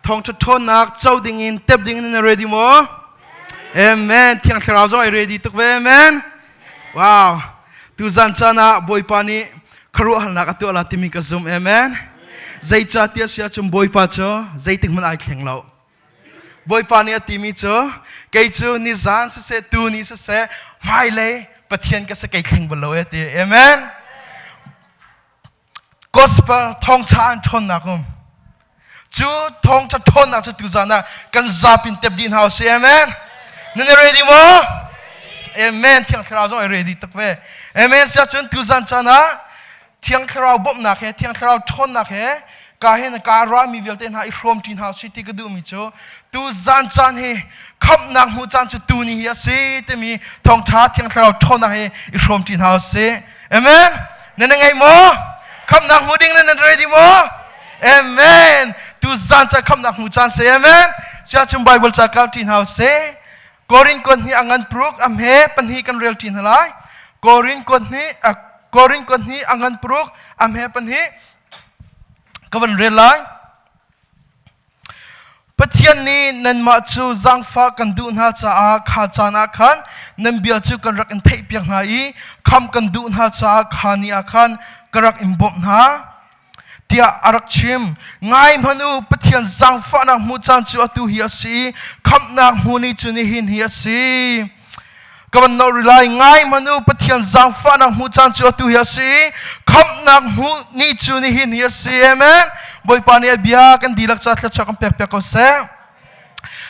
Thawngṭha ṭhawnnak co dingin tep dingin na ready maw? Amen. Thiang Thlarau zong ai ready tuk ve. Amen. Wow. Tuzan caan ah Bawipa nih khuaruahharnak a tuah la timi ka zum. Amen. Zeicah ti a si ahcun Bawipa cu zeitik hmanh ai thleng lo. Bawipa nih a timi cu kei cu nizan siseh tuni siseh hmailei Pathian ka si kei thleng bal lo e ti. Amen. Gospel thawngṭha an ṭhawnnak um. Cu thawngṭha ṭhawnnak cu tuzan ah kan zapin tep dih hna usih. Amen. Nan i ready maw? Amen. Thiang Thlarau zong ai ready tuk ve. Amen. Siah cun tuzan caan ah Thiang Thlarau bawmhnak he Thiang Thlarau ṭhawnnak he ka hin ka rami vialte hna i hrawm ṭi hna usih ti ka duhmi cu tuzan caan hi khamhnak hmuh caan cu tuni hi a si timi thawngṭha Thiang Thlarau ṭhawnnak he i hrawm ṭi hna usih. Amen. Nan ngei maw? Khamnak hmu ding nan ready maw? Amen. Tu zan ca khamnak hmu caan se. Amen. Sia chung Bible ca kau ṭi hna se. Korin kon hi angan pruk am he panhi kan rel ṭi hna lai. Korin kon hi Korin kon hi angan pruk am he panhi ka van rel lai. Pathian nih nanmah cu zaangfah kan duh hna caah kha caan ah khan nan bia cu kan rak in theihpiak hna i kham kan duh hna caah kha ni ah khan ka rak in bawmh hna tiah a rak chim. Ngai hmanh u, Pathian zaangfahnak hmuh caan cu atu hi a si i khamhnak hmu ni cu nihin hi a si. Ka van nolh rih lai. Ngai hmanh u, Pathian zaangfahnak hmuh caan cu atu hi a si i khamhnak hmuh ni cu nihin hi a si. Amen. Bawipa nih a bia kan dihlak ca thluachuah kan pek piak ko seh.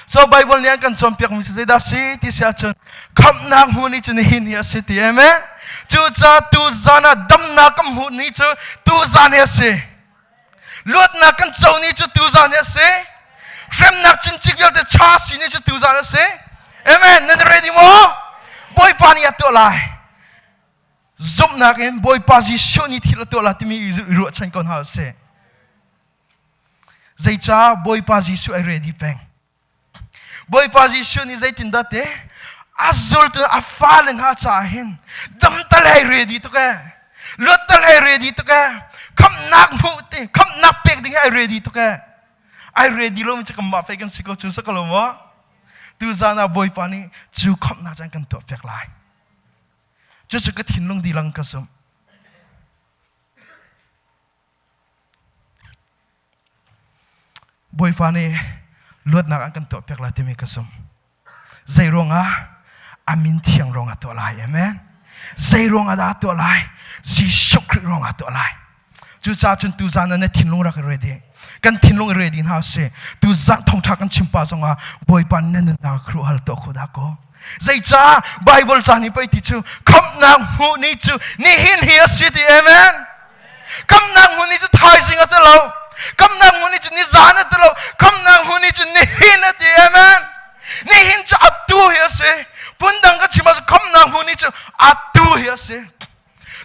So Bible nih an kan cawnpiak mi zeidah si ti si ahcun khamhnak hmuh ni cu nihin hi a si ti. Amen. Cucaah tu zan ah damnak kan hmuh ni cu tu zan hi a si. Luatnak kan co ni cu tuzan hi a si. Hremnak cincik vialte cha si ni cu tuzan a si. Amen. Nan ready maw? Bawipa nih a tuah lai. Zumhnak in Bawipa Jesuh nih thil a tuah lai timi i ruahchan ko hna usih. Zeicah Bawipa Jesuh ai ready peng? Bawipa Jesuh nih zeitindah te a zultu a fale hna caah hin damtal hei ready tuk ee luattal hei ready tuk ee khamhnak hmuh ti khamhnak pek ding ai ready tuk ee ai ready lo mi cu kanmah fei kan si ko cu sa ko lo maw tuzan ah Bawipa nih cu khamhnak caan kan tuah piak lai cucu ka thinlung dilang ka zumh Bawipa nih luatnak an kan tuahpiak lai timi ka zumh. Zei ruangah? A min thiang ruangah tuah lai. Amen. Zei ruangah dah tuah lai? Jesuh Khrih ruangah tuah lai. Cucaah cun tuzan ah na thinlung rak i ready. Kan thinlung i ready hna usih. Tuzan thawngṭha kan chim pah zongah Bawipa na nunnak khuh hal tuah kho dah ko. Zeicah Bible ca nih pei ti cu khamhnak hmuh ni cu nihin hi a si ti amen. Khamnak hmun ni cu thaizing a ti lo. Khamnak hmun ni cu nizan a ti lo. Khamnak hmun ni cu nihin a ti amen. Nihin cu atu hi a si. Phundang ka chim ahcun khamnak hmun ni cu atu hi a si.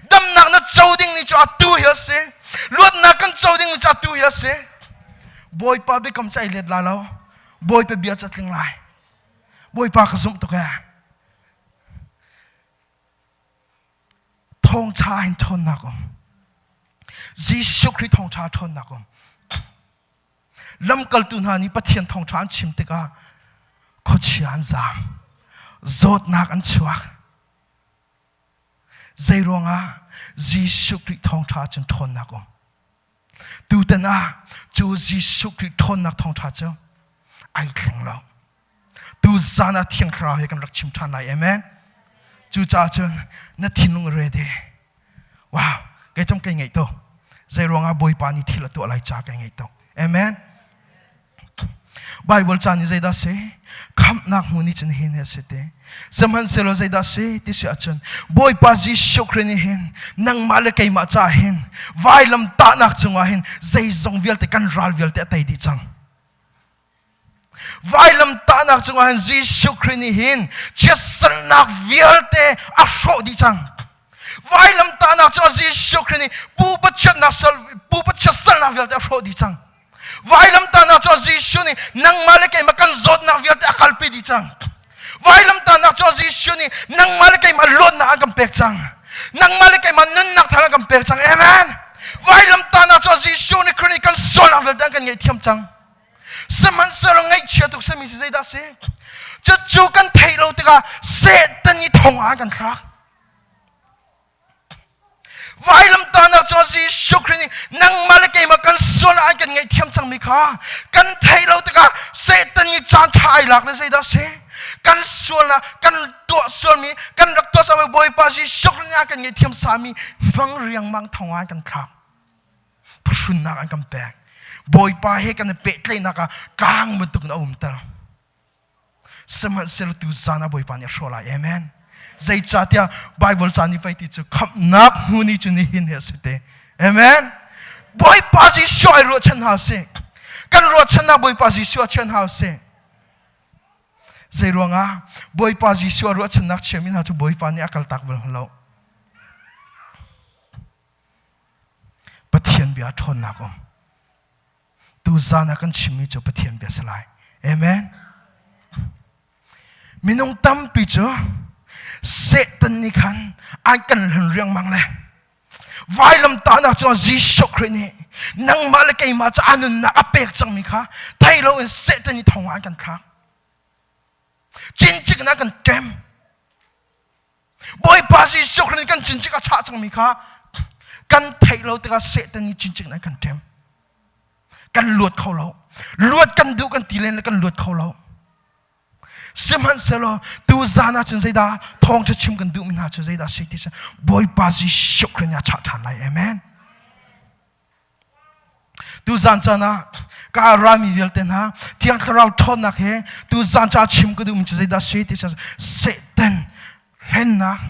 Damnak na co ding ni cu atu hi a si. Luatnak kan co ding ni cu atu hi a si. Bawipa biakam cu ai let la lo. Bawipa bia cu a tling lai. Bawipa ka zumh tuk ee. Thawngṭha in ṭhawnnak um. Jesuh Khrih thawngṭha ṭhawnnak um. Lamkaltu hna nih Pathian thawngṭha an chim tikah khuachia an zaam. Zawtnak an chuak. Zei ruangah Jesuh Khrih thawngṭha cun ṭhawnnak um. Tutan ah cu Jesuh Khrih ṭhawnnak thawngṭha cu ai thleng lo. Tu zan ah Thiang Thlarau he kan rak chim ṭhan lai. Amen. Cucaah cun na thinlung ready. Wow, kei cam kei ngeih to. Zei ruangah Bawipa nih thil a tuah lai ca kei ngeih to. Amen. Bible ca nih zeidah si? Khamhnak hmu nih cun hin a si te. Sihmanhsehlaw zeidah si ti si ahcun Bawipa Jesuh Khrih nih hin nangmah le keimah caah hin vailam tahnak cungah hin zeizong vialte kan ral vialte a tei dih cang. Vailam tahnak cungah hin Jesuh Khrih nih hin chiatsernak vialte a hrawh dih cang. Vailam tahnak cungah Jesuh Khrih nih pupa chiatnak sal pupa chiatsernak vialte a hrawh dih cang. Vailam tahnak cungah Jesuh nih nangmah le keimah kan zawtnak vialte a kalpi dih cang. Vailam tahnak cungah Jesuh nih nangmah le keimah luatnak an kan pek cang. Nangmah le keimah nunnak thar an kan pek cang. Amen. Vailam tahnak cungah Jesuh nih Khrih nih kan sualnak vialte an kan ngaihthiam cang. Sihmanhsehlaw ngaihchia tuk simi si zeidah si? Cucu kan theih lo tikah Satan i thong ah kan thlak. Vailamtahnak cungah Jesuh Khrih nih nangmah le keimah kan sual ah an kan ngaihthiam cangmi kha kan theih lo tikah Satan nih caan ṭha ai lak le zeidah si? Kan sualnak, kan tuah sualmi, kan rak tuah cangmi Bawipa Jesuh Khrih nih a kan ngaihthiam sami hmang riangmang thong ah an kan thlak. Phuhrunnak an kan pek. Bawipa he kan i pehtlaihnak ah tlang bantuk in a umter. Sihmanhsehlaw tu zan ah Bawipa nih a hrawh lai. Amen. Zeicahtiah Bible ca nih pei ti cu khamhnak hmu ni cu nihin hi a si te. Amen. Bawipa Jesuh ai ruahchan hna sih. Kan ruahchannak Bawipa Jesuh a chian hau sih. Zei ruangah Bawipa Jesuh a ruahchannak chiami hna cu Bawipa nih a kaltak bal lo. Pathian bia ṭhawnnak um. Tuzan ah kan chimmi cu Pathian bia si lai. Amen. Minung tampi cu Satan nih khan ai kan hlen riangmang le vailamtahnak cungah Jesuh Khrih nih nangmah le keimah cu a nunnak a pek cangmi kha thei loin Satan nih thong ah an kan thlak. Cincik in a kan ṭem. Bawipa Jesuh Khrih nih kan cincik a chah cangmi kha kan theih lo tikah Satan nih cincik in a kan ṭem. Kan luat kho lo. Luat kan duh kan ti len le kan luat kho lo. Sihmanhsehlaw tu zan ah cun zeidah thawngṭha chim kan duhmi hna cu zeidah si ti Bawipa Jesuh Khrih nih a chah ṭhan lai. Amen. Tuzan caan ah ka rami vialte hna Thiang Thlarau ṭhawnnak he tuzan ca chim ka duhmi cu zeidah si ti Satan hlennak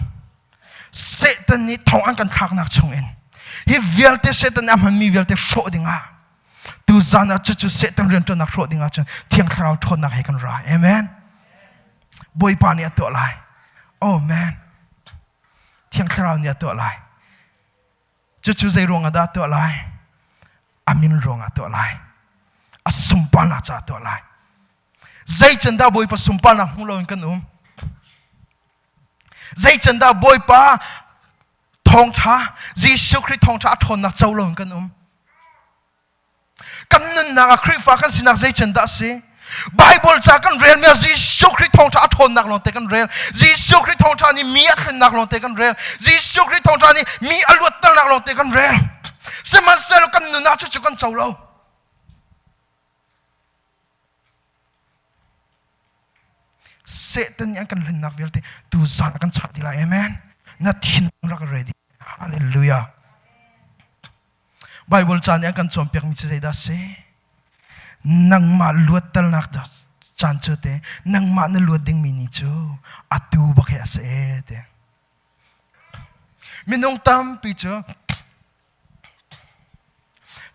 Satan nih thong an kan thlaknak chungin hi vialte Satan nih a hmanmi vialte hrawh dingah tuzan ah cucu Satan rianṭuannak hrawh dingah cun Thiang Thlarau ṭhawnnak he kan ra. Amen. Bawipa nih a tuah lai. Oh man. Thiang Thlarau nih a tuah lai. Cucu zei ruangah dah tuah lai? A min ruangah tuah lai. A sunparnak caah tuah lai. Zei can dah Bawipa sunparnak hmu loin kan um? Zei can dah Bawipa thawngṭha, Jesuh Khrih thawngṭha a ṭhawnnak co loin kan um? Kan nunnak ah Khrihfa kan sinak zei can dah a si? Bible ca kan relmi ah Jesuh Khrih thawngṭha a ṭhawnnak lawngte kan rel. Jesuh Khrih thawngṭha nih mi a thlennak lawngte kan rel. Jesuh Khrih thawngṭha nih mi a luatternak lawngte kan rel. Sihmanhsehlaw kan nun ah cucu kan co lo. Satan nih an kan hlennak vialte tu zan a kan chah ti lai. Amen. Na thinlung rak ready. Hallelujah. Bible ca nih an kan cawnpiakmi cu zeidah a si? Nangmah luatternak caan cu te nangmah na luat dingmi ni cu atu bak hi a si e te. Minung tampi cu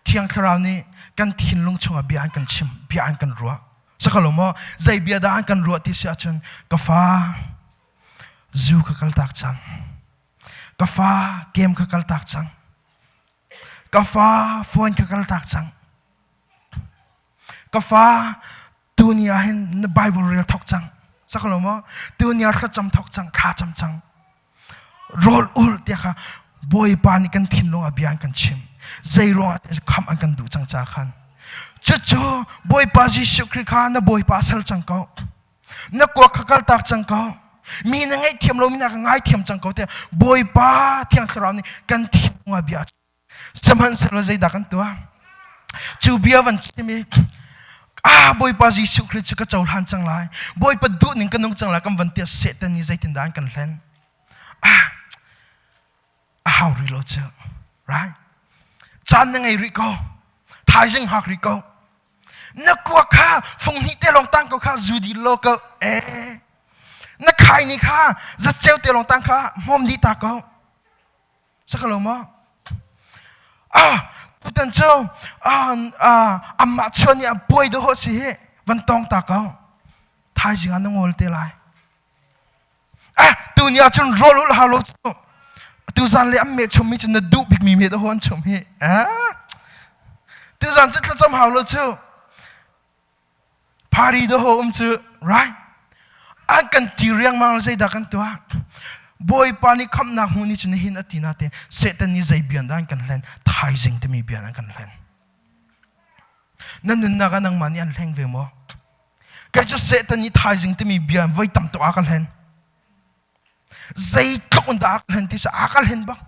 Thiang Thlarau nih kan thinlung chungah bia an kan chim, bia an kan ruah. Sakalo maw zei bia dah an kan ruah ti si ahcun ka fa zu ka kaltak cang. Ka fa kem ka kaltak cang. Ka fa phone ka kaltak cang. Ka fa tuni ah hin na Bible rel thok cang. Sakalo maw? Tuni ah thlacam thok cang, thla cam cang. Rawl ul tiah kha Bawipa nih kan thinlung ah bia an kan chim. Zei ruangah kham an kan duh cang ca khan. Cucu Bawipa Jesuh Khrih kha na Bawipa sal cang ko. Na kuak kha kaltak cang ko. Mi na ngaihthiam lomi na ka ngaithiam cang ko tiah Bawipa Thiang Thlarau nih kan thinlung ah bia sihmanhsehlaw zeidah kan tuah? Cu bia van chim i ah Bawipa Jesuh Khrih cu ka cohlan cang lai. Bawipa duh ning ka nung cang lai kan van tiah Satan nih zeitindah an kan hlen? Ah a hau rih lo cu. Right? Caan na ngei rih ko. Thaizing hak rih ko. Na kua kha fung hnih te lawng tang ko kha zu di lo ko eh na khai ni kha zatceu te lawng tang kha hmawm dih ta ko sakalo maw ah tutan cu ah ah amah chuan i a buai dawh si hi van tong ta ko thaizing ah na ngol te lai Ah, tuni ah cun rawl ul hau lo cu. Tuzan le an meh chummi cu na duh bikmi meh dah an chum hi. Ah. Tuzan cu thlacam hau lo cu. Phari dah um cu, right? An kan ti riangmang zeidah kan tuah? Bawipa nih khamhnak hmu ni cu nihin a ti na te Satan nih zei bian dah an kan hlen? Thaizing timi bian an kan hlen. Na nunnak ah nangmah nih an hleng ve maw? Kei cu Satan nih thaizing timi bia voi tam tuk a ka hlen. Zeitluk in dah a ka hlen ti cu a ka hlen bak.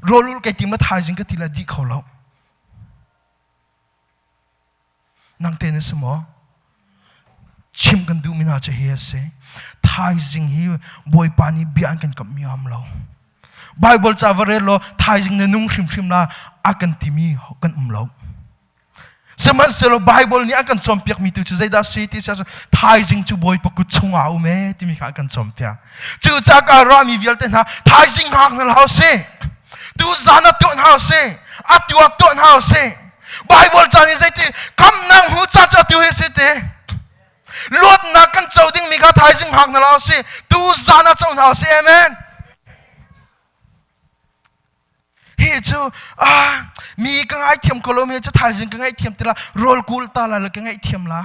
Rawlul kei tim la thaizing ka ti la dih kho lo. Nang te na si maw? Chim kan duhmi hna cu hi a si. Thaizing hi Bawipa nih bia an kan kamhmi a um lo. Bible ca va rel law thaizing na nung hrimhrim la a kan timi kan um lo. Sihmanhsehlaw Bible nih a kan cawnpiakmi tu cu zeidah si ti si thaizing cu Bawipa kut chungah a um ee timi kha a kan cawnpiak. Cucaah ka ruahmi vialte hna thaizing hngak hna hlah usih. Tu zan ah tuah hna usih. Atu ah tuah hna usih. Bible ca nih zeiti khamnak hmu ca cu atu hi si ti. Luatnak kan co dingmi kha thaizing hngak hna hlah usih. Tu zan ah co hna usih. Amen. Hi cu ah mi ka ngaithiam ko lo mi cu thaizing ka ngaihthiam ti la rawl kul ta la le ka ngaihthiam la.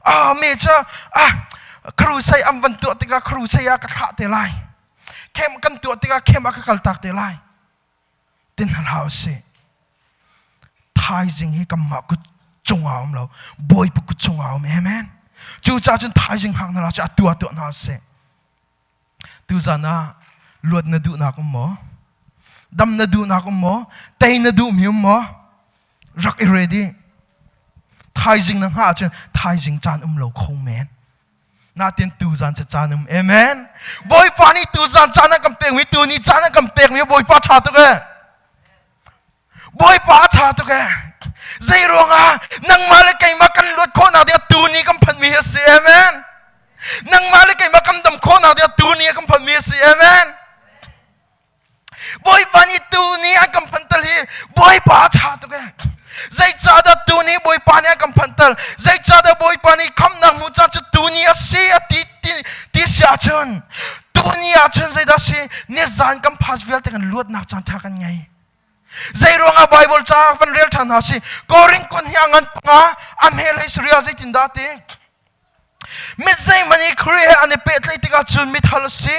Ah mi cu ah crusade an van tuah tikah crusade ah ka thlah te lai. Khem kan tuah tikah khem ah ka kal tak te lai. Tin hal hau si. Thaizing hi kanmah kut cungah um lo Bawipa kut cungah um amen. Cucaah cun thaizing hak na la cu atu ah tuah hna sih. Tuzan ah luat na duhnak um maw? Dam na duhnak um maw? Tei na duhmi um maw? Rak i ready. Thaizing na hngah ahcun thaizing caan um lo kho men. Natin tuzan cu caan um. Amen. Bawipa nih tuzan caan a kan pekmi, tuni caan a kan pekmi Bawipa ṭha tuk ee. Bawipa a ṭha tuk ee. Zei ruangah nangmah le keimah kan luat khawhnak ding ah tuni kan phanmi hi a si. Amen. Nangmah le keimah kan dam khawhnak ding ah tuni kan phanmi a si. Amen. Bawipa nih tuni a kan phantal hi Bawipa a ṭha tuk ee. Zeicahdah tuni Bawipa nih a kan phantal? Zeicahdah Bawipa nih khamnak hmu caan cu tuni a si a ti ti, ti si ahcun tuni ahcun zeidah si nizan kan phas vialte kan luatnak caan ṭha kan ngei. Zei ruangah Bible ca van rel ṭhan hna si Korin kun hi a ngan panga a hmelei Syria zeitindah ti mi zeihmanh i Khrih he an i pehtlaih tikah cun mithal a si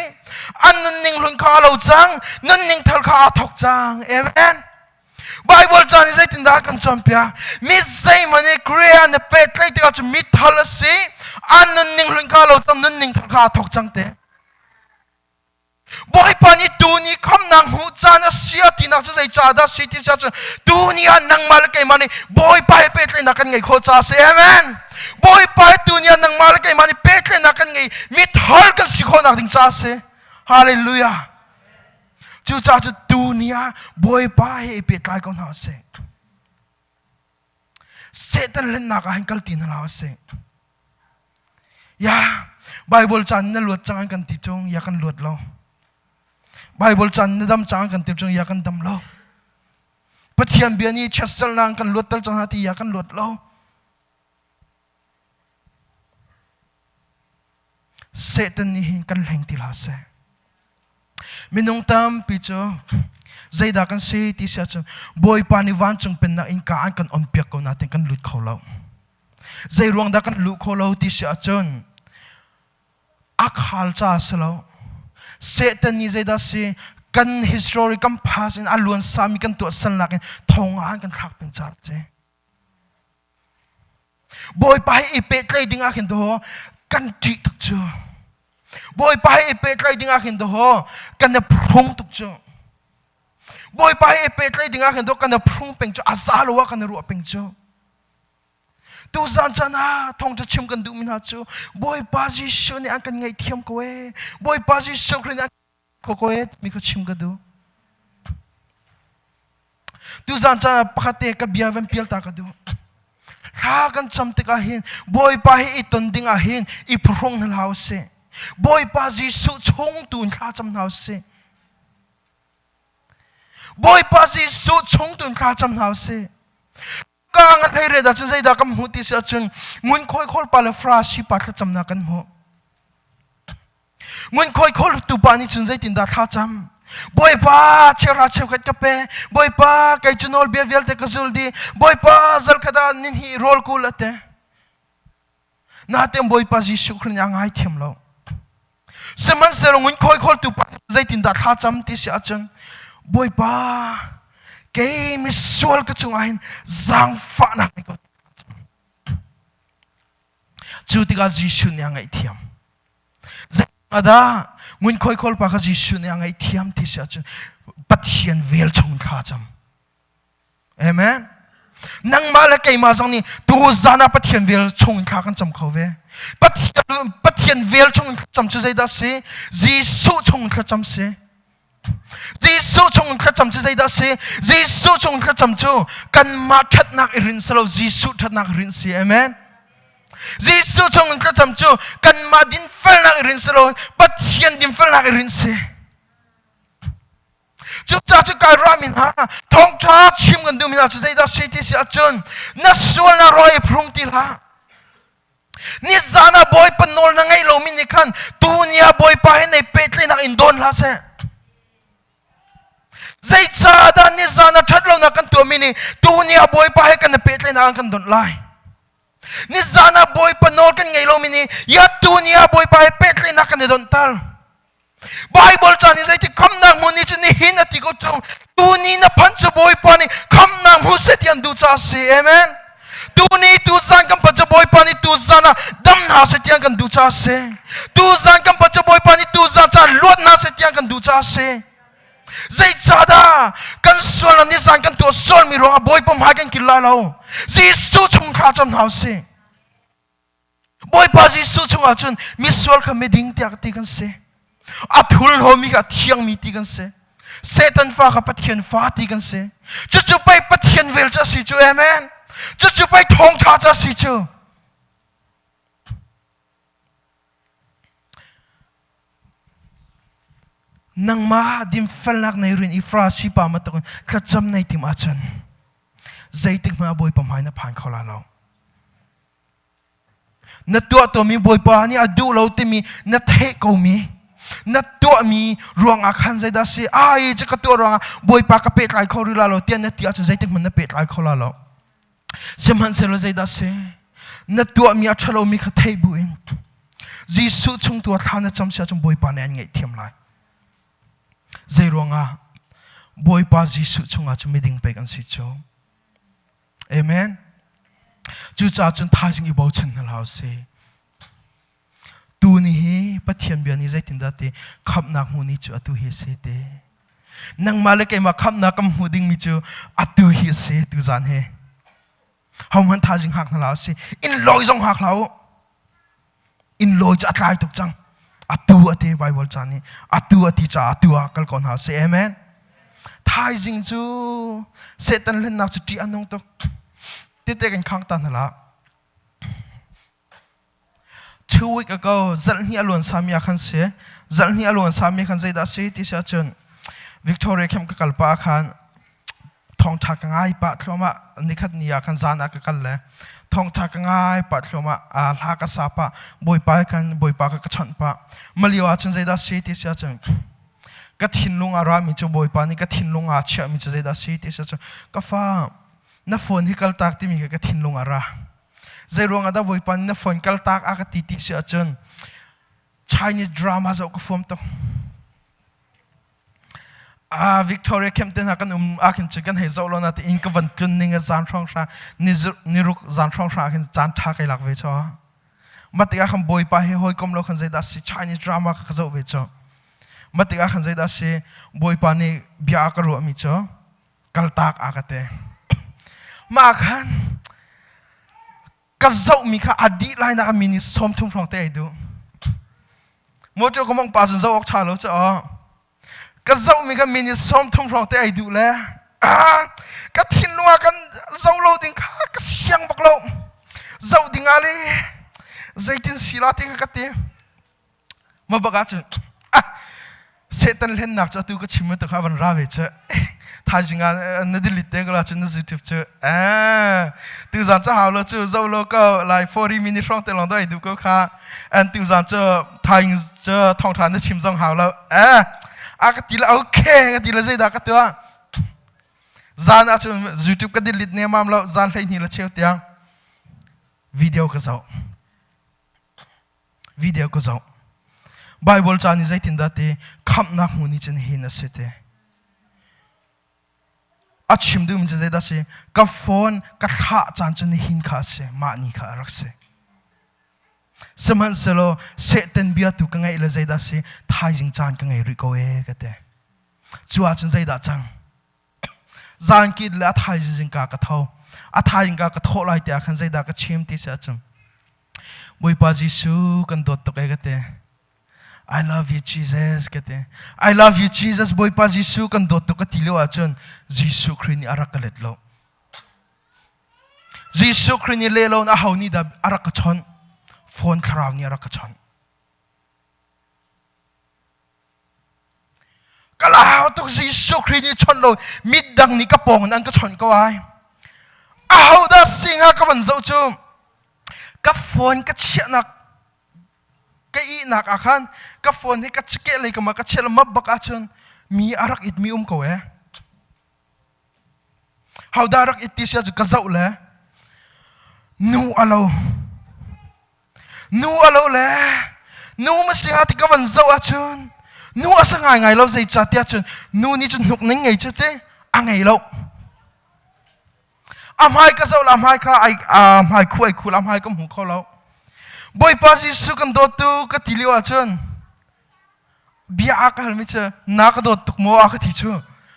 an nunning hlun kha a lo cang nunning thar kha aa thawk cang amen Bible ca nih zeitindah a kan cawnpiak mi zeihmanh i Khrih he an i pehtlaih tikah cun mithal a si an nunning hlun kha a lo cang nunning thar kha aa thawk cang te Bawipa nih tuni khamnak hmuh caan a si a tinak cu zeicah dah si ti cun tuni ah nangmah le keimah nih Bawipa he pehtlaihnak kan ngei khawh caah si amen Bawipa he tuni ah nangmah le keimah nih pehtlaihnak kan ngei mithar kan si khawhnak ding caah si hallelujah cucaah cu tuni ah Bawipa he i pehtlai ko hna usih Satan lennak ah hin kal ti hna hlah usih Ya, Bible caan na luat cang an kan ti chung, ya kan luat lo. Bible caan na dam cang an kan ti chung, ya kan dam lo. Pathian bia nih chiatsernak kan luatter cang hna ti ya kan luat lo. Satan nih hin kan hleng ti hlah seh. Minung tampi cu zeidah kan si ti si ahcun Bawipa nih vancung pennak innka an kan onpiak ko nain kan lut kho lo. Zei ruang dah kan luh khawh lo ti si ahcun a khal ca a si lo. Satan nih zeidah si kan history kan past in a luan sami kan tuah salnak in thong ah an kan thlak peng ca si. Bawipa he i pehtlaih ding ah khin to kan ṭih tuk cu. Bawipa he i pehtlaih ding ah khin to kan i phrung tuk cu. Bawipa he i pehtlaih ding ah khin to kan i phrung peng cu a za lo ah kan i ruah peng cu. Tuzan caan ah thawngṭha chim kan duhmi hna cu Bawipa Jesuh nih an kan ngaihthiam ko ee. Bawipa Jesuh Khrih nih an ko ko ee timi kha chim ka duh. Tuzan caan ah pakhat te ka bia van pial ta ka duh. Thla kan cam tikah hin Bawipa hi i ton ding ah hin i phuhrung hna hlah usih. Bawipa Jesuh chung tu in thla cam hna usih. Bawipa Jesuh chung tu in thla cam hna usih. Ka nga thei re dah cun zeidah kan hmuh ti si ahcun ngunkhuai khawl pa le Farasi pa thlacamnak kan hmuh. Ngunkhuai khawltu pa nih cun zeitindah thla cam? Bawipa cheuhra cheukhat ka pe. Bawipa kei cu nawlbia vialte ka zul dih. Bawipa zarkhat ah ninhnih rawl kul a te. Natin Bawipa Jesuh Khrih nih a ngaithiam lo. Sihmanhsehlaw ngunkhuai khawltu pa zeitindah thla cam ti si ahcun Bawipa. Kei misual ka cungah hin zaangfahnak ngei ko. Cu tikah Jesuh nih a ngaihthiam. Zeidah ngunkhuai khawlpa kha Jesuh nih a ngaihthiam ti si ahcun Pathian vel chung thla cam. Amen. Nangmah le keimah zong nih tu zan ah Pathian vel chung in thla kan cam kho ve. Pathian, Pathian vel chung in thlacam cu zeidah si? Jesuh chung in thlacam si. Jesuh chung in thlacam cu zeidah si? Jesuh chung in thlacam cu kanmah ṭhatnak i rinh si lo, Jesuh ṭhatnak i rinh si. Amen. Jesuh chung in thlacam cu kanmah dinfelnak i rinh si lo, Pathian dinfelnak i rinh si. Cucaah cu kai ruahmi hna thawngṭha chim kan duhmi hna cu zeidah si ti si ahcun na sualnak rawi i phrung ti hlah. Nizan ah Bawipa nawl na ngeih lomi nih khan tuni ah Bawipa he nei pehtlaihnak in dawn hlah seh. Zeicahdah nizan ah ṭhat lonak kan tuahmi nih tuni ah Bawipa he kan i pehtlaihnak an kan donh lai? Nizan ah Bawipa nawl kan ngeih lomi nih ya tuni ah Bawipa he pehtlaihnak kan i donh tal. Bible ca nih zeiti khamnak hmun ni cu nihin a ti ko tung tuni na phan cu Bawipa nih khamnak hmu seh ti an duh caah si amen tuni tu zan kan phan cu Bawipa nih tu zan ah dam hna seh ti an kan duh caah si tu zan kan phan cu Bawipa nih tu zan caah luat hna seh ti an kan duh caah si zeicahdah kan sual ni zan kan tuah sualmi ruangah Bawipa hmai kan kil lai lo Jesuh chung thla cam hna usih Bawipa Jesuh chungah cun misual kha miding tiah ti kan si. A thulhlomi kha a thiangmi ti kan si. Satan fa kha Pathian fa ti kan si. Cucu pei Pathian vel cu a si cu. Amen. Cucu pei thawngṭha cu a si cu. Nangmah dinfelnak nei rin i Farasi pa bantukin thlacam nei tim ahcun zeitik hmanh ah Bawipa hmai na phan kho lai lo. Na tuah tawnmi Bawipa nih a duh lo timi na theih komi na tuahmi ruangah khan zeidah si ai cu ka tuah ruangah Bawipa ka pehtlai kho rih la lo tiah na ti ahcun zeitik hmanh na pehtlai kho la lo. Sihmanhsehlaw zeidah si na tuahmi a ṭhalomi kha theih buin Jesuh chung tu ah thla na cam si ahcun Bawipa nih an ngaihthiam lai. Zei ruangah Bawipa Jesuh chungah cun miding pek an si cu. Amen. Cucaah cun thaizing i bochan hna hlah usih. Tu ni hi Pathian bia nih zeitindah ti khamhnak hmu ni cu atu hi a si te. Nangmah le keimah khamhnak kan hmuh dingmi cu atu hi a si tu zan hi. Hohmanh thaizing hngak hna hlah usih. Inn lawi zong hngak hlah u. Inn lawi cu a tlai tuk cang. Atu a ti Bible ca nih atu a ti caah atu ah kal ko hna usih. Amen. Thaizing cu Satan hlennak cu ṭih a nung tuk. Tete kan khang ta hna lah. 2 week ago zarhhnih a luan sami ah khan si. Zarhhnih a luan sami khan zeidah si ti si ahcun Victoria camp ka kal pah ah khan thawngṭha ka ngai pah thluahmah nikhat ni ah khan zan ah ka kal le thawngṭha ka ngai pah thluahmah hla ka sa pah Bawipa khan Bawipa ka ka chawnh pah. Malio ahcun zeidah si ti si ahcun ka thinlung ah rami cu Bawipa nih ka thinlung ah chiahmi cu zeidah si ti si cu ka fa na phone hi kaltak timi kha ka thinlung ah ra zei ruangah dah Bawipa nih na phone kaltak a ka ti ti si ahcun Chinese drama zoh ka fuam tuk ah Victoria Camp te hna kan um ah khin cun kan hei zoh lo na ti in ka van tlun ning a zan hrawng hra ni ruk zan hrawng hra khin caan tha kai lak ve cho Mah tikah khan Bawipa he hawikom lo khan zeidah si Chinese drama kha ka zoh ve cu. Mah tikah khan zeidah si Bawipa nih bia a ka ruahmi cu kaltak a ka ti. Mah khan ka zohmi kha a dih lai nak mi nih 30 hrawng te ai duh. Motor ka mong pa cun zoh awk ṭha lo cu aw. Ka zohmi kha minute 30 hrawng te ai duh le ka thinlung ah kan zoh lo ding kha ka siang bak lo. Zoh ding ah le zeitin si la ti kha ka ti. Ma bak ah cun ah Satan hlennak cu atu ka chim tu kha van ra ve cu. Thaizing ah na delete te ko la cun na YouTube cu. Eh tuzan cu hau lo cu zoh lo ko lai 40 minute hrawng te lawng do ai duh ko kha. An tuzan cu thaing cu thawngṭha na chim zong hau lo. Eh a ka ti le okay ka ti le zeidah ka tuah. Zan ah cun YouTube ka delete nemam lo zan 12 le cheu tiang video ka zoh. Video ka zoh. Bible ca nih zeitindah ti khamhnak hmu ni cun hin a si ti. A chim duhmi cu zeidah si? Ka phone ka thlah caan cu nihin kha a si, mah ni kha a rak si. Sihmanhsehlaw Satan bia tu ka ngaih le zeidah si? Thaizing caan ka ngei rih ko ee ka ti. Cu ahcun zeidah cang? Zaankit le a thaizing zingka ka tho. A thaizing ka ka thawh lai tiah khan zeidah ka chim ti si ahcun Bawipa Jesuh kan dawt tuk ee ka ti. I love you Jesus ka ti. I love you Jesus Bawipa Jesuh kan dawt tuk ka ti lio ahcun Jesuh Khrih nih a rak ka let lo. Jesuh Khrih nih leh lo in aho nih dah a rak ka chawnh? Phone thlarau nih a rak ka chawnh. Ka lau tuk Jesuh Khrih nih chawnh lo midang nih ka pawng in an ka chawnh ko ai. Aho dah si hnga ka van zoh cu ka phone ka chiahnak ka ihnak ah khan ka phone hi ka chikeh lei ka ma ka chiah map bak ahcun mi a rak it mi um ko ee. Hodah rak it ti sia cu ka zoh le nu a lo. Nu a lo le nu ma si hnga ti ka van zoh ahcun nu a sa ngaingai lo zeicahtiah cun nu nih cun hnuk ning ngei cu ti a ngei lo. A hmai ka zoh la hmai kha ai a hmai khu ai khu la hmai ka hmu kho lo. Bawipa Jesuh kan dawt tu ka ti lio ahcun bia a ka halmi cu na ka dawt tuk maw a ka ti cu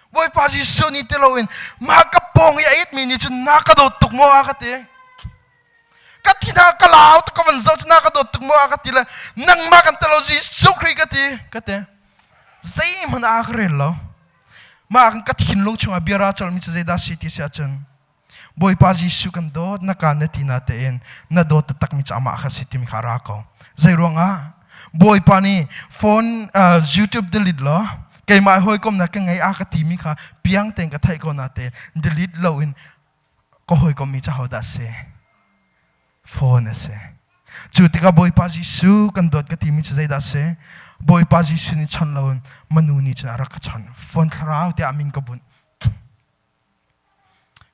Bawipa Jesuh nih ti loin mah ka pawng i a itmi nih cun na ka dawt tuk maw a ka ti. Ka thi hna ka lau ka van zoh cu na ka dawt tuk maw a ka ti le nangmah kan telo Jesuh Khrih ka ti ka ti. Zeihmanh a ka rel lo. Mah kan ka thinlung chungah bia ra colmi cu zeidah si ti si ahcun Bawipa Jesuh kan dawt na ka na ti na tein na dawt taktakmi cu amah kha si timi kha ra ko. Zei ruangah Bawipa nih phone uh, YouTube delete law keimah hawikomnak ka ngei a ka timi kha piang tein ka theih ko na tein delete lo in ka hawikommi cu hodah si? Phone a si. Cu tikah Bawipa Jesuh kan dawt ka timi cu zeidah a si? Bawipa Jesuh nih chawnh loin manu nih cun a rak ka chawnh. Phone thlarau tiah min ka bunh.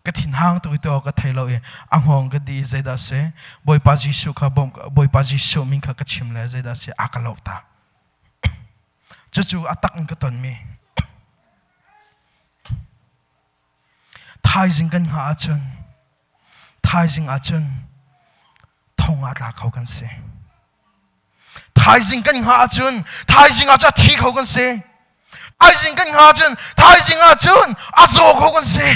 Ka thinhang tuk i tuah ka thei lo i a hngawng ka di i zeidah a si? Bawipa Jesuh kha Bawipa Jesuh min kha ka chim le zeidah a si? A ka loh ta. Cucu a tak in ka tonmi. Thaizing kan hngah ahcun thaizing ahcun thong ah tla kho kan si. Thaizing kan hngah ahcun thaizing ah cun a thi kho kan si. Thaizing kan hngah ahcun thaizing ahcun a zaw kho kan si.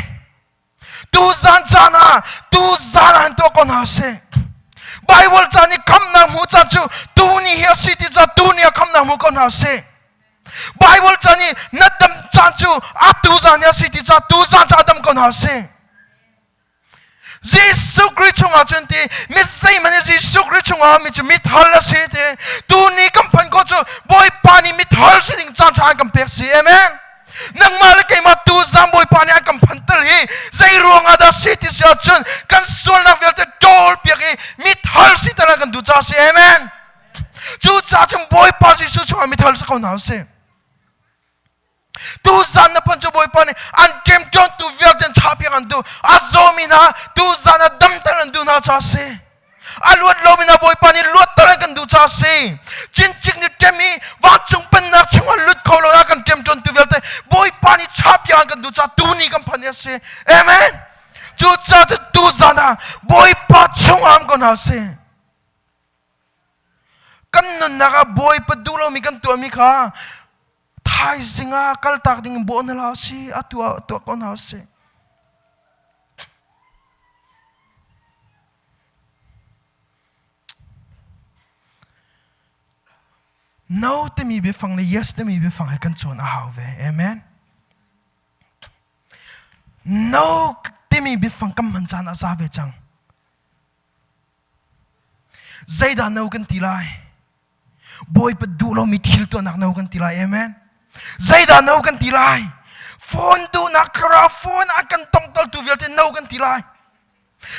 Tuzan caan ah tuzan ah han tuah ko hna sih. Bible caan i khamnak hmu caan cu tuni hi a si ti ca tuni ah khamnak hmu ko hna sih. Bible caan i na dam caan cu atu zan hi a si ti ca tu zan ca dam ko hna sih. Jesuh Khrih chungah cun ti mi zeihmanh i Jesuh Khrih chungah mi cu mithal a si ti tuni kan phan ko cu Bawipa nih mithal si ding caan ṭha an kan pek si amen nangmah le keimah tu zan Bawipa nih an kan phanter hi zei ruangah dah si ti si ahcun kan sualnak vialte ṭawl piak i mithal si tal an kan duh caah si amen Cucaah cun Bawipa Jesuh chungah mithal si ko hna usih. Tuzan na phun cu Bawipa nih an ṭemṭawntu vialte an chahpiak an duh. A zawmi hna tuzan ah damter an duh hna caah a si. A luat lomi hna Bawipa nih luatter an kan duh caah a si. Cincik nih ṭem i vancung pennak chungah lut kho lo ah kan ṭemṭawntu vialte Bawipa nih chahpiak an kan duh caah tuni kan phan hi a si. Amen. Cucaah tuzan ah Bawipa chungah um ko hna usih. Kan nunnak ah Bawipa duh lomi kan tuahmi kha thaizing ah kaltak ding in bawh hna hlah usih, atu ah tuah ko hna usih. No timi biafang le yes timi biafang he kan cawn a hau ve. Amen. No timi biafang kan hman caan a za ve cang. Zeidah no kan ti lai? Bawipa duh lomi thil tuahnak no kan ti lai. Amen. Zeidah no kan ti lai? Phone duhnak thlarau phone a kan tongtoltu vialte no kan ti lai.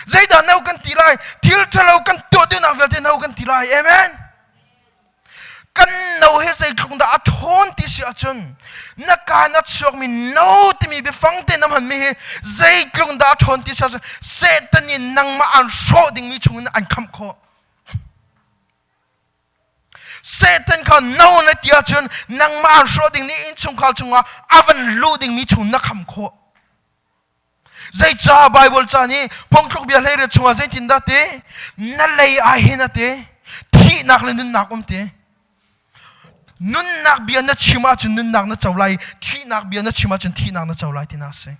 Zeidah no kan ti lai? Thil ṭhalo kan tuah duhnak vialte no kan ti lai. Amen. Kan no he zeitluk dah a ṭhawn ti si ahcun na kaan a chuakmi no timi biafang te na hmanmi hi zeitluk dah a ṭhawn ti si ahcun Satan nih nangmah an hrawh dingmi chungin an khamh khawh. Satan kha no na ti ahcun nangmah an hrawh ding nih innchungkhar chungah a van luh dingmi chung na kham khawh. Zeicah Bible ca nih phungthluk bia hleiriat chungah zeitindah ti? Na lei ah hin a ti. Thihnak le nunnak um ti. Nunnak bia na chim ahcun nunnak na co lai, thihnak bia na chim ahcun thihnak na co lai tinak a si.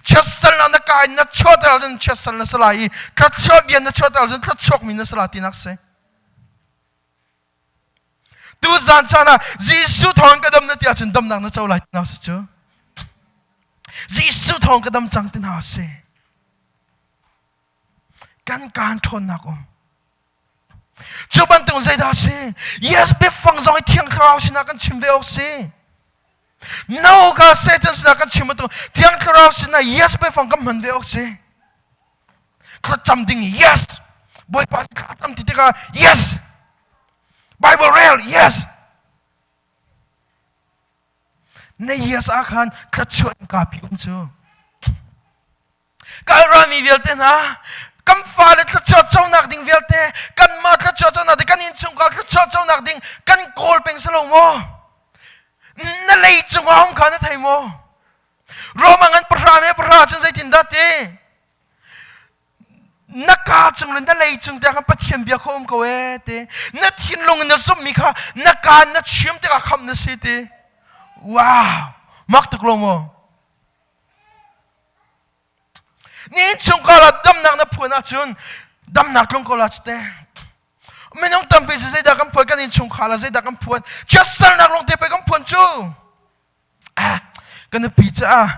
Chiatsalnak na ka in na chuahter ahcun chiatsal na si lai i thluachuah bia na chuahter ahcun thluachuakmi na si lai tinak a si. Tuzan caan ah Jesuh thawng ka dam na ti ahcun damnak na co lai tinak a si cu. Jesuh thawng ka dam cang ti hna a si. Kan kaan ṭhawnnak um. Cu bantuk zeidah a si? Yes, biafang zong hi Thiang Thlarau sinah kan chim ve awk si. No ka Satan sinah kan chim bantuk Thiang Thlarau sinah yes biafang kan hman ve awk si. Thlacam ding yes. Bawipa thlacam ti tikah yes. Bible rel yes. Na yes ah khan thluachuah in kapi um cu. Ka rami vialte hna, kan fale thluachuah conak ding vialte, kanmah thluachuah conak ding, kan innchungkhar thluachuah conak ding kan kawl peng si lo maw? Na lei cungah um kha na thei maw? Roma ngan pahra me pahra cun zeitindah ti? Na ka cung le na lei cung tiah khan Pathian bia kha um ko ee ti. Na thinlung in na zumhmi kha na ka na chim tikah khamh na si ti. Wow! Mak tuk lo maw? Ni innchungkhar ah damnak na phuan ahcun damnak tlung ko la cite. Minung tampi cu zeidah kan phuan kan innchungkhar ah zeidah kan phuan chiatsernak lawng te pei kan phuan cu. Ah, ka nupi cu ah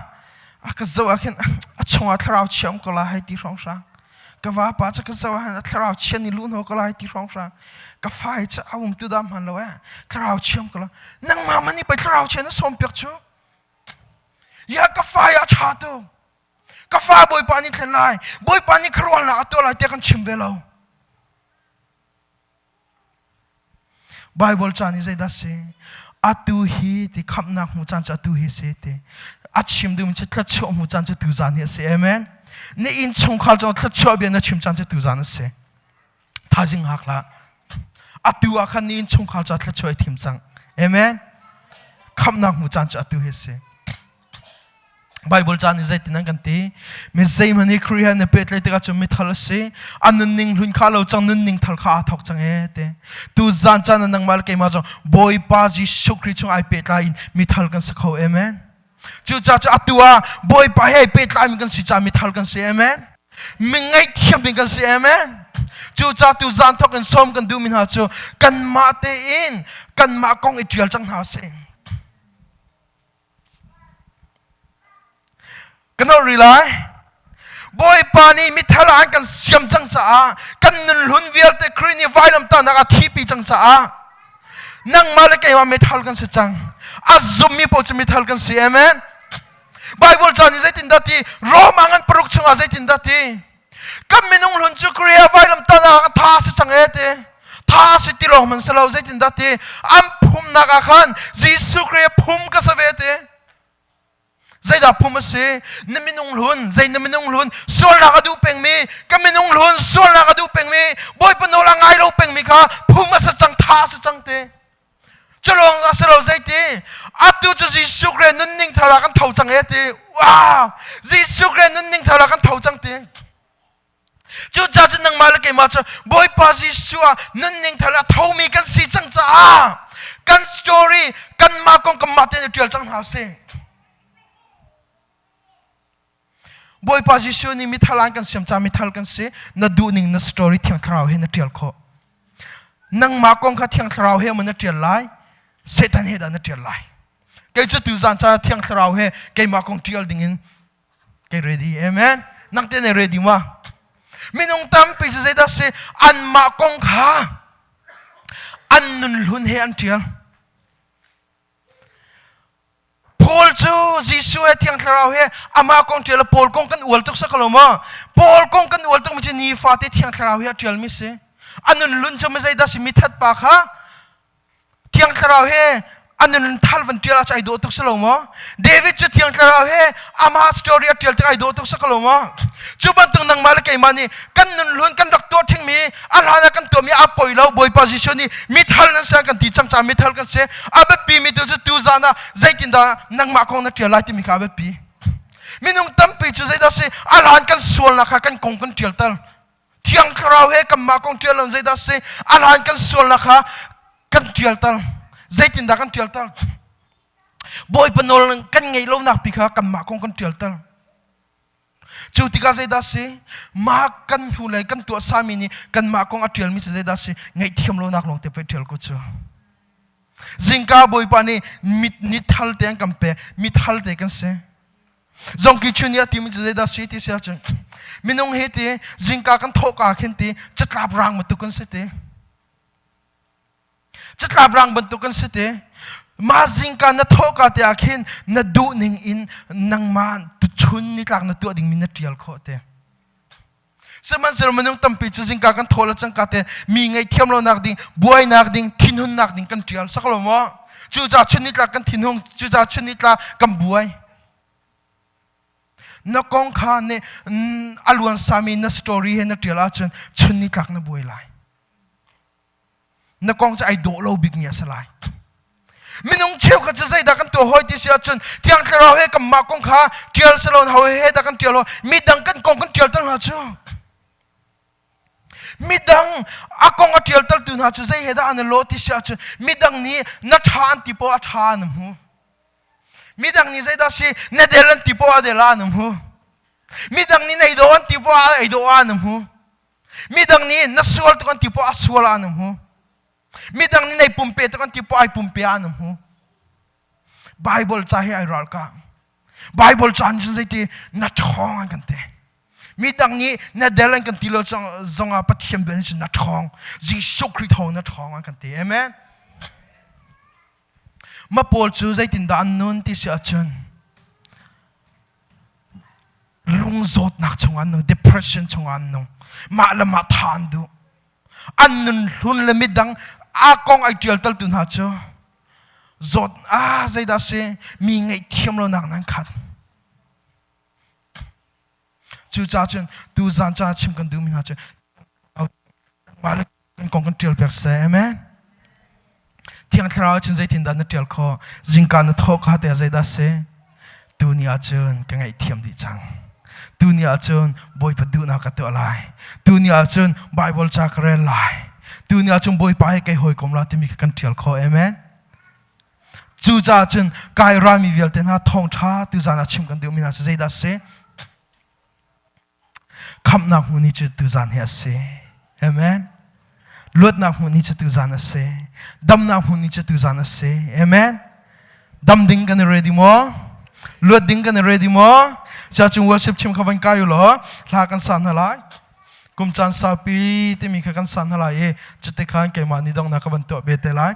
a ka zoh ah khin a chungah thlarau chia um ko la hei ti hrawnghrang. Ka vapa cu ka zoh ah hin a thlarau chia nih luh hnaw ko la hei ti hrawnghrang. Ka fa hi cu a um tu dah hman lo eh thlarau chia um ko la. Nangmah man nih pei thlarau chia na sawm piak cu. Ya ka fa a ṭha tu. Ka fa Bawipa nih thlen lai. Bawipa nih khuaruahnak a tuah lai tiah kan chim ve lo. Bible ca nih zeidah si? Atu hi ti khamhnak hmu caan cu atu hi si ti. A chim duhmi cu thluachuah hmu caan cu tu zan hi a si. Amen. Na inn chungkhar cungah thluachuah bia na chim caan cu tu zan a si. Thaizing hak hlah. Atu ah khan ni innchungkhar cu thluachuah i thim cang. Amen. Khamhnak hmu caan cu atu hi a si. Bible caan i zeitin an kan ti? Mi zeihmanh hi Khrih he na pehtlaih tikah cun mithal a si. A nunning hlun kha lo cang, nunning thar kha aa thawk cang ee ti. Tu zan caan ah nangmah le keimah zong Bawipa Jesuh Khrih chung ai pehtlai in mithal kan si kho. Amen. Cucaah cu atu ah Bawipa he pehtlaimi kan si caah mithar kan si. Amen. Mi ngaihthiam ding kan si. Amen. Cucaah tu zan thawk in sawm kan duhmi hna cu kanmah tein kanmah kong i ṭial cang hna sih. Kan holh rih lai. Bawipa nih mithar ah an kan siam cang caah kan nun hlun vialte Khrih nih vailamtahnak a thihpi cang caah nangmah le keimah mithar kan si cang. A zummi paoh cu mithar kan si. Amen. Bible ca nih zeitindah ti Rome ah ngan paruk chungah zeitindah ti kan minung hlun cu Khrih ah vailamtahnak ah tha si cang e ti tha si ti lawng man si lo zeitindah ti an phumnak ah khan Jesuh Khrih phum ka sa ve ti Zeidah phum a si? Na minung hlun, zei na minung hlun, sualnak a duh pengmi, ka minung hlun, sualnak a duh pengmi, Bawipa nawl a ngai lo pengmi kha phum a si cang, tha a si cang ti. Cu lawng a si lo zeiti? Atu cu Jesuh Khrih nunning thar ah kan tho cang e ti. Wow! Jesuh Khrih nunning thar ah kan tho cang ti. Cucaah cun nangmah le keimah cu Bawipa Jesuh ah nunning thar a thomi kan si cang caah kan story kanmah kong kanmah tein i ṭial cang hna usih. Bawipa Jesuh nih mithal an kan siam caah mithal kan si. Na duhning na story Thiang Thlarau he na ṭial khawh. Nangmah kong kha Thiang Thlarau he maw na ṭial lai? Satan he dah na ṭial lai? Kei cu tuzaan caah Thiang Thlarau he keimah kong ṭial dingin Kei ready. Amen. Nang te ne ready ma? Minung tampi cu zeidah si anmah kong kha an nun hlun he an ṭial. Paul cu Jesuh he Thiang Thlarau he amah kong ṭial Paul kong kan ual tuk sa ko lo maw? Paul kong kan ual tuk mi cu nifate Thiang Thlarau he a ṭialmi si. A nun lun cu mi zeidah si mithat pa kha Thiang Thlarau he a nun thal van ṭial ah ai dawh tuk si lo maw? David cu Thiang Thlarau he amah story a ṭial tik ai dawh tuk si ko lo maw? Cu bantuk nangmah le keimah nih kan nun hlun kan rak tuah ṭhingmi a hlan ah kan tuahmi a poi lo Bawipa Jesuh nih mithal nan si kan ti cang caah mithal kan si. A biapi mi tu cu tuzaan ah zeitindah nangmah kong na ṭial lai timi kha a biapi. Minung tampi cu zeidah si alan kan sualnak kha kan kong kan ṭialter. Thiang Thlarau he kanmah kong ṭial lo zeidah si alan kan sualnak kha kan ṭialter. Zeitindah kan ṭialter? Bawipa nawl kan ngeih lonak pi kha kanmah kong kan ṭialter. Cu tikah zeidah si? Mah kan hnu le kan tuah sami nih kanmah kong a ṭialmi cu zeidah si? Ngaihthiam lonak lawng te pei ṭial ko cu. Zingka Bawipa nih mit ni thal te an kan pek, mi thal te kan si. Zongki chun nih a timi cu zeidah si ti si ahcun minung hi ti zingka kan thawhka khin ti catlap rang bantuk kan si ti. Catlap rang bantuk kan si te. Mah zingka na thawhka te ah khin na duh ning in nangmah tuchun nitlak na tuah dingmi na ṭial khawh te. Sihmanhsehlaw minung tampi cu zingka kan thaw le cangka te mi ngaihthiam lonak ding, buainak ding, thinhunnak ding kan ṭial sak lo maw? Cucaah chun nitlak kan thinhung, cucaah chun nitlak kan buai. Na kong kha nih a luan sami na story he na ṭial ahcun chun nitlak na buai lai. Na kong cu ai dawh lo bikmi a si lai. Minung cheukhat cu zeidah kan tuah hawi ti si ahcun Thiang Thlarau he kanmah kong kha ṭial si lo hawi he dah kan ṭial hawi midang kan kong kan ṭial ter hna cu midang a kong a ṭial tertu hna cu zei he dah an i lawh ti si ahcun midang nih na ṭha an ti poah a ṭha an hmu. Midang nih zeidah si na del an ti poah a del ah an hmu. Midang nih na ei dawh an ti poah a ei dawh ah an hmu. Midang nih na sual tuk an ti poah a sual ah an hmu. Midang nih nei pumpe tuk an ti poah ai pumpe ah an hmu. Bible ca hi ai ralkah. Bible ca nih cun zeiti na ṭhawng an kan ti. Midang nih na del an kan ti lo zongah Pathian bia nih cun na ṭhawng. Jesuh Khrih thawng na ṭhawng an kan ti. Amen. Ma pawl cu zeitindah an nun ti si ahcun lungzawtnak chungah an nung, depression chungah an nung. Mah le mah tha an duh. An nun hlun le midang a kong ai ṭial taltu hna cu zawt ah zeidah si mi ngaihthiam lonak nan khat. Cucaah cun tuzaan ca chim kan duhmi hna cu mah le kan kong kan ṭial piak seh. Amen. Thiang Thlarau cun zeitindah na ṭial khawh? Zingka na thawh ka te zeidah si? Tuni ahcun ka ngaihthiam dih cang. Tuni ahcun Bawipa duhnak ka tuah lai. Tuni ahcun Bible ca ka rel lai. Tuni ahcun Bawipa he kai hawikom la timi kha kan ṭial khawh. Amen. Cucaah cun kai ralmi vialte hna thawngṭha tuzaan ah chim kan duhmi hna cu zeidah a si? Khamhnak hmuh ni cu tuzaan hi a si. Amen. Luatnak hmuh ni cu tuzaan a si. Damnak hmuh ni cu tuzaan a si. Amen. Dam ding kan i ready maw? Luat ding kan i ready maw? Cia cung worship chim kha van kai u law hla kan sa hna lai. Kum caan saupi timi kha kan sa hna lai i cuti khan keimah nih donghnak ka van tuah ve te lai.